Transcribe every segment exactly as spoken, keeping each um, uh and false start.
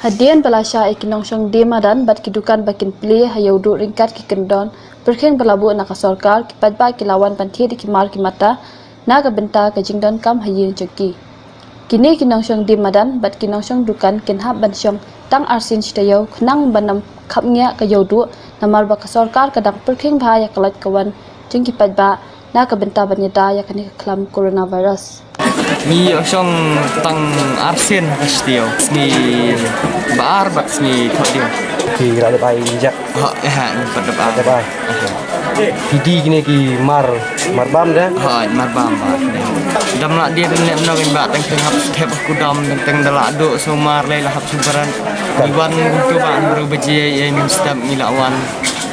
Hadien ba la shah ïa ki nongshong die madan bad ki dukan ba kin plie ha ïew duh ryngkat ki kyndon pyrkhing ba la buh na ka sorkar, ki paidbah ki la wan ban thied ïa ki mar ki mata na ka bynta ka jingdonkam ha ïing jong ki. Kine ki nongshong die madan bad ki nongshong dukan kin hap ban shong tang arsien shi taïew khnang ban ym khapngiah ka ïew duh, namar ba ka sorkar ka dang pyrkhing bha ïa ka lait ka wan jong ki paidbah na ka bynta ban ïada ïa kane ka khlam coronavirus. Ngi ïoh shong tang arsien ha ka shi taïew. Sngi ba ar bad sngi thohdieng. Ki la dep ai injek. Ha, eh, ha, ngi pat dep ai. Dep ai. Ki die kine ki mar, mar bam de? Ha, mar bam, mar. Dam lah die dang lem na win ba teng teng hap step ku dam teng teng da lah duh so mar lei la hap subran. Ngi wan kumtu ba hynriew baje ïa ngi step ngi la wan.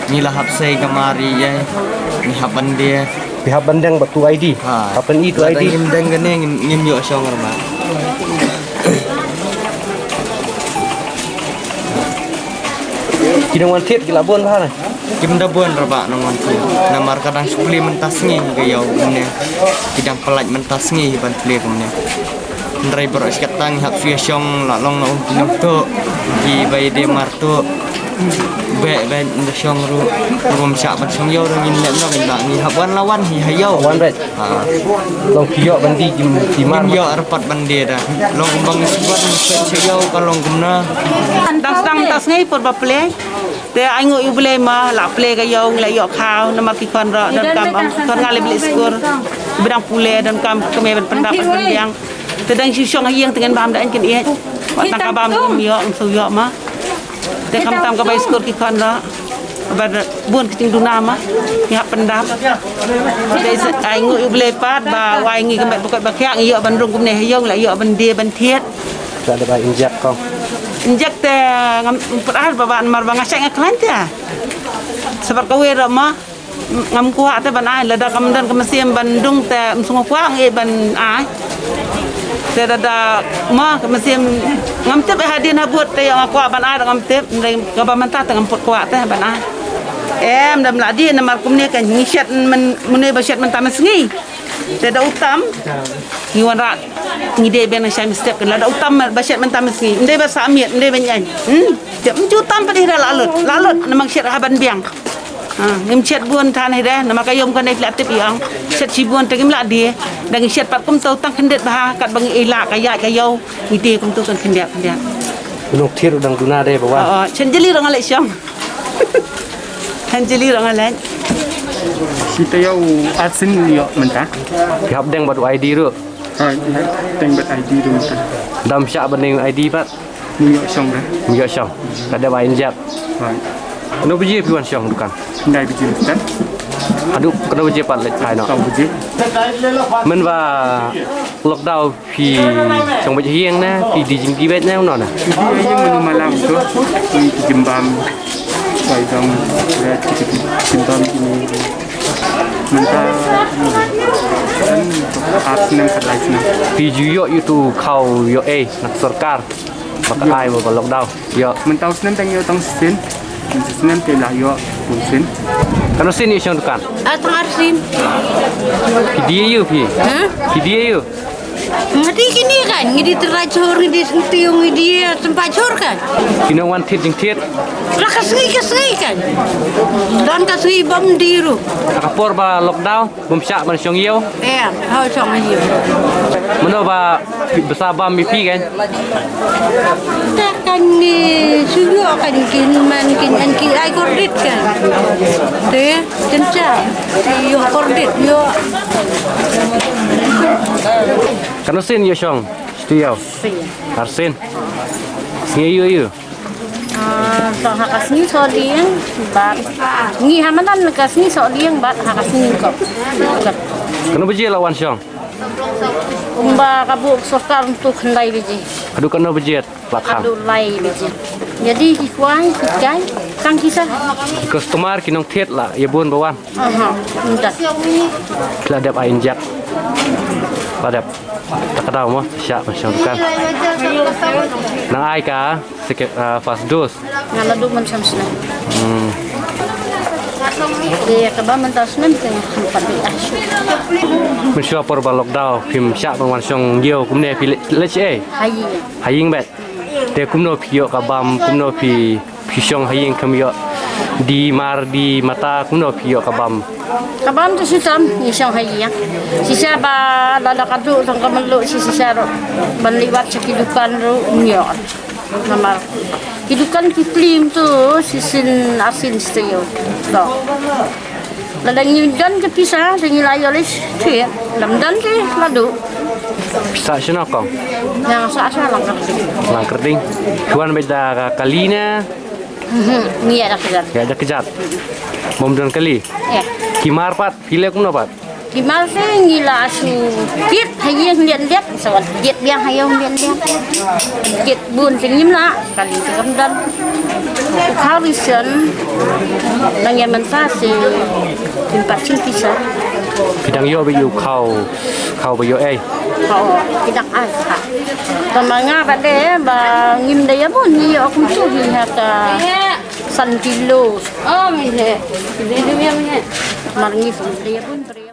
Ngi la hap sei ka mar ïa ngi hap ban die. Phi hap ban deng bad tu I D. Ha. Hap ban i tu I D. Ngim deng kane ngim, ngim ïoh shong rma. Ki nongwan thied ki la bun bha ne? Kim da bun rma nongwan thied. Namar ka dang shu plie mynta sngi ka ïew kumne. Ki dang pyllait mynta sngi ban plie kumne. Hynrei baroh shi katta ngi hap shu ïa shong la long na um ki nongtuh. Ki ba ïa die mar tuh. Beh beh nda shong ruh. Ngim shah ban shong ïew ruh ngin leh noh ngin ba ngi hap wan la wan hi ha ïew. Wan beh. Ha. Long ki ïoh ban die ki, ki mar. Ngim ïoh arpat ban die da. Long kumba ngi shu wan ngi shu ïew ka long kumna. Dang sdang mynta sngi por ba plie. Te ai nguh ïa U Blei ma la plie ka ïew ngi la ïoh khaw namar ki khon ruh donkam ong khon nga leh bilik skur. Ba dang pule donkam kmie ban pyndap ban pynbiang. Te dang shu shong ha ïing te ngan bam da aiñ kin ïeit. Wat tang ka bam ngim ïoh ngim shu ïoh ma. Te khamtam ka bai skur ki khon ruh. Ba bun ki jingduna ma. Ngi hap pyndap. Te ai nguh ïa U Blei pat ba wai ngi ka met ba kot ba khiah ngi ïoh ban rung kumne ha ïew ngi la ïoh ban die ban thied. Sa da bai injek kong. Injek te ngam pyrah ba ban mar ba nga shah nga khlaiñ te. Sabar kawei ruh ma. Ngam kwah te ban ai lada kam don ka mynsiem ban dung te ym sngew kwah ngi ban ai. Te lada ma ka mynsiem ngam tip eh hadien habud te ïa nga kwah ban ai ngam tip, hynrei kaba mynta te ngam put kwah te ban ai. Em dam la die namar kumne ka ngi shet men mune ba shet mynta mynsngi. Te da u tam ngi wanrah ngi dei ban shai mistep kan lada u tam ba shet mynta mynsngi. Ym dei ba sah miet ym dei ban ïain. Hmm. Te ym ju tam pat ira la lut la lut namar shet ha ban biang. Ha, ngim shet bun than hi de, namar ka ïom kane phi la tip ïa ong. Shet shibun te ngim lah die. Dang ngi shet pat kumto tang khyndiat bha, katba ngi ïa lah ka ïaid ka ïew, ngi die kumto kan khyndiat khyndiat. Nongthied ruh dang duna de ba wan. Oh, oh, shen jylliew ruh nga leit shong. Shen jylliew ruh nga leit. Shi taïew arsien ngi ïoh mynta. Phi hap deng bad I D ruh. Ha, deng bad I D ruh mynta. Dam shah ban deng I D pat. Ngi ïoh shong re. Ngi ïoh shong. Ka dep ai injek. Right. Kano baje phi wan shong dukan? Khyndai baje dukan. Haduh kano baje pat leit phai noh? Saw baje. Mynba lockdown phi shong beit ha ïing ne phi die jingdie beit ne kumno ne? Phi die ha ïing mynno ma lang to. Phi die jingbam. Bai dong. Red phi die jingbam kine. Mynta ar snem khatlai snem. Phi ju ïoh ïa uto u khaw ïoh ei na ka sorkar. Ba ka ai ba ka lockdown. Ïoh. Mynta u snem tang ïoh tang sien. Mynta snem te la ïoh u sien. Katno sien ïoh shong dukan? Ah, tang ar sien. Phi die aïu phi? Ha? Phi die aïu? Ngi die kine kan, ngi die trai jhur, ngi die sngewthiang, ngi die sympat jhur kan. Kino wan thied jingthied? La ka sngi ka sngi kan. Don ka sngi bym die ruh. Ha ka por ba lockdown. Bym shah ban shong ïew? Em, ha shong ïew. Mynno ba bsa bam ïa phi kan? Te kan ngi shu ïoh kan kin man kin an ki ai kordit kan. Te kin shah ïoh kordit ïoh. Katno sien ïoh shong? Shiteng ïew. Arsien. Sngi ïew ïew. Ah, to ha ka sngi sohlieng bad ngi ha madan ka sngi sohlieng bad ha ka sngi ko. Kano baje la wan shong? Ba ka buh sorkar tu khyndai baje. Haduh kano baje la khang? Haduh lai baje. Jadi ki kwai ki kai tang kita. Customer ki nongthied la ïa bun ba wan. Aha, mynta. Ki la dep ai injek. La dep. Ta ka daw mo shah ban shong dukan. Nang ai ka. Second, ah, first dose. Nga la duh mynshuwa snem. Hmm. Te kaba mynta snem te nga kham pat dei ah shu. Mynshuwa por ba lockdown phim shah ban wan shong ïew kumne phi leit, leit shaei? Ha ïing. Ha ïing beit. Te kumno phi ïoh ka bam, kumno phi, phi shong ha ïing, kham ïoh die mar die mata, kumno phi ïoh ka bam? Ka bam te shitom ngi shong ha ïing. Shisha ba lada ka duh tang ka mluh shi shisha ruh ban leit wad sha ki dukan ruh ym ïoh. Namar ki dukan ki plie tu shisien arsien shi taïew. To, lada ngi don ka pisa te ngi la ïoh lei shi, lada ym don te la duh. Phi sah shano kong? Nga sah sha Langkyrding. Phi wan beit da ka kali ne? Mhm, ngi ïaid da kjat. Ïaid da kjat. Bym don kali? Ki mar pat phi leh kumno pat? Ki mar te ngi la shu kit ha ïing leit leit, sa wan kit biang ha ïing leit leit. Kit bun te ngim lah, kali te kam don. U khaw risen nang ïa mynta te kim pat shim pisa. Phi dang ïoh beit u khaw, khaw ba ïoh ei? Ki dang ai. Tang ma nga ba dei ba ngim da ïa bun, ngi ïoh kumtu hi ha ka san kilo. Mar ngi da ïa bun.